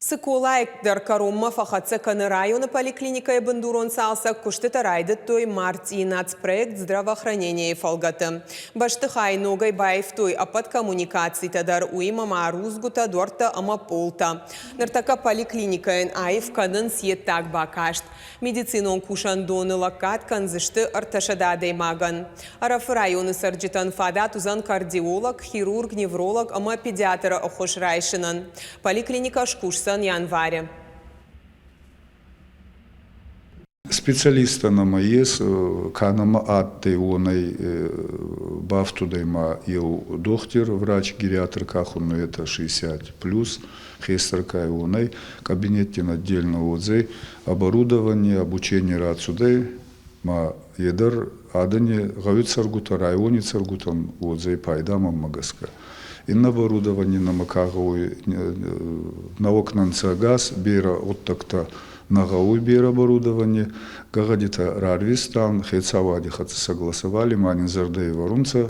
Цыколайы дӕр кӕронмӕ фӕхӕццӕ кӕны районы поликлиникӕйы бындурон цалцӕг. Куыстытӕ райдыдтой мартъийы нацпроект «Здравоохранение»-йы фӕлгӕты. Бӕстыхайы ногӕй баивтой ӕппӕт коммуникацитӕ дӕр, уыимӕ ма рудзгуытӕ, дуӕрттӕ ӕмӕ пъолтӕ. Ныртӕккӕ поликлиникӕйӕн аив кӕнынц йе ддаг бакаст. Медицинон кусӕндоны лӕггад кӕндзысты 300 адӕймагӕн. Ӕрӕфы районы цӕрджытӕн фадат уыдзӕн кардиолог, хирург, невролог ӕмӕ педиатры ӕххуыс райсынӕн. Поликлиникӕ скусдзӕн январы. Специалисттӕ нӕмӕ ес, ка нӕмӕ адтӕй, уонӕй бафтудӕй ма еу дохтир, врач-гериатр ка хуннуй, это 60 плюс, хестӕр ка уонӕй, кабинеттин отдельно уодзӕй, оборудование, обучение рацудӕй, ма е дӕр адӕни гъӕуи цӕргутӕ, райони цӕргутӕн уодзӕй пайда мӕнмӕ гӕсгӕ. Иннӕ оборудование нӕмӕ ка гъӕуй, нӕуӕг нӕ нцӕ ӕгас, берӕ гъуддӕгтӕ нӕ гъӕуй берӕ оборудование, гӕгъӕдитӕ рарвистан, хецауади хӕццӕ согласовали ма нин зӕрдӕ ӕвӕрунцӕ.